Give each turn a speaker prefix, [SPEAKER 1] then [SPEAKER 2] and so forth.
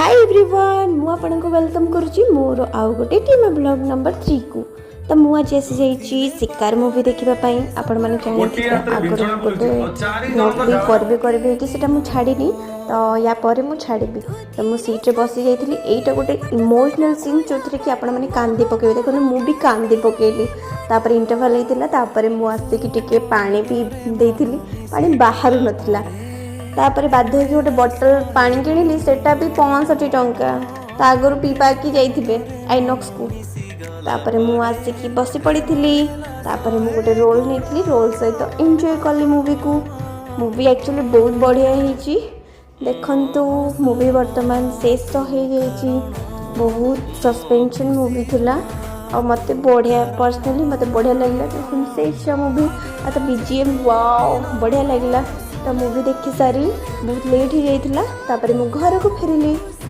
[SPEAKER 1] High everyone, ମୁଁ ଆପଣଙ୍କୁ welcome କରୁଛି ମୋର ଆଉ ଗୋଟେ ଟିମା ବ୍ଲଗ୍ ନମ୍ବର 3କୁ। ତ ମୁଁ ଆଜି ଆସିଯାଇଛି ଶିକାର ମୁଭି ଦେଖିବା ପାଇଁ। ଆପଣମାନେ
[SPEAKER 2] ଗୋଟିଏ
[SPEAKER 1] ଜାଣିଥିବେ,
[SPEAKER 2] ହାତରେ
[SPEAKER 1] ଆଗରୁ
[SPEAKER 2] ବିଞ୍ଚଣା
[SPEAKER 1] ଗୋଟେ
[SPEAKER 2] ବୁଲୁଛି ଆଉ ଚାରି
[SPEAKER 1] ବ୍ଲଗ୍
[SPEAKER 2] ଜଣଙ୍କ
[SPEAKER 1] ବି
[SPEAKER 2] ଜାଳ
[SPEAKER 1] କରିବି କରିବି ହେଇକି ସେଇଟା ମୁଁ ଛାଡ଼ିନି। ତ ୟା ପରେ ମୁଁ ଛାଡ଼ିବି। ତ ମୁଁ ସିଟ୍ରେ ବସି ଯାଇଥିଲି। ଏଇଟା ଗୋଟେ ଇମୋସନାଲ୍ ସିନ୍, ଯେଉଁଥିରେ କି ଆପଣମାନେ କାନ୍ଦି ପକାଇବେ। ଦେଖନ୍ତୁ, ମୁଁ ବି କାନ୍ଦି ପକାଇଲି। ତାପରେ ଇଣ୍ଟରଭାଲ୍ ହେଇଥିଲା। ତାପରେ ମୁଁ ଆସିକି ଟିକେ ପାଣି ପିଇ ଦେଇଥିଲି। ପାଣି ବାହାରୁ ନଥିଲା। ତାପରେ ବାଧ୍ୟ ହେଇକି ଗୋଟେ ବଟଲ ପାଣି କିଣିଲି, ସେଟା ବି 65 ଟଙ୍କା। ତା ଆଗରୁ ପିଇ ପାକି ଯାଇଥିବେ ଆଇନକ୍ସକୁ। ତାପରେ ମୁଁ ଆସିକି ବସି ପଡ଼ିଥିଲି। ତାପରେ ମୁଁ ଗୋଟେ ରୋଲ୍ ନେଇଥିଲି। ରୋଲ୍ ସହିତ ଏନ୍ଜୟ କଲି ମୁଭିକୁ। ମୁଭି ଆକ୍ଚୁଆଲି ବହୁତ ବଢ଼ିଆ ହେଇଛି। ଦେଖନ୍ତୁ, ମୁଭି ବର୍ତ୍ତମାନ ଶେଷ ହେଇଯାଇଛି। ବହୁତ ସସ୍ପେନ୍ସନ୍ ମୁଭି ଥିଲା ଆଉ ମୋତେ ବଢ଼ିଆ, ପର୍ସନାଲି ମୋତେ ବଢ଼ିଆ ଲାଗିଲା। ଶେଷ ମୁଭି ଆଉ ତ ବିଜିଏମ୍, ୱାଓ, ବଢ଼ିଆ ଲାଗିଲା। ତ ମୁଭି ଦେଖି ସାରି ବହୁତ ଲେଟ୍ ହେଇଯାଇଥିଲା। ତାପରେ ମୁଁ ଘରକୁ ଫେରିଲି।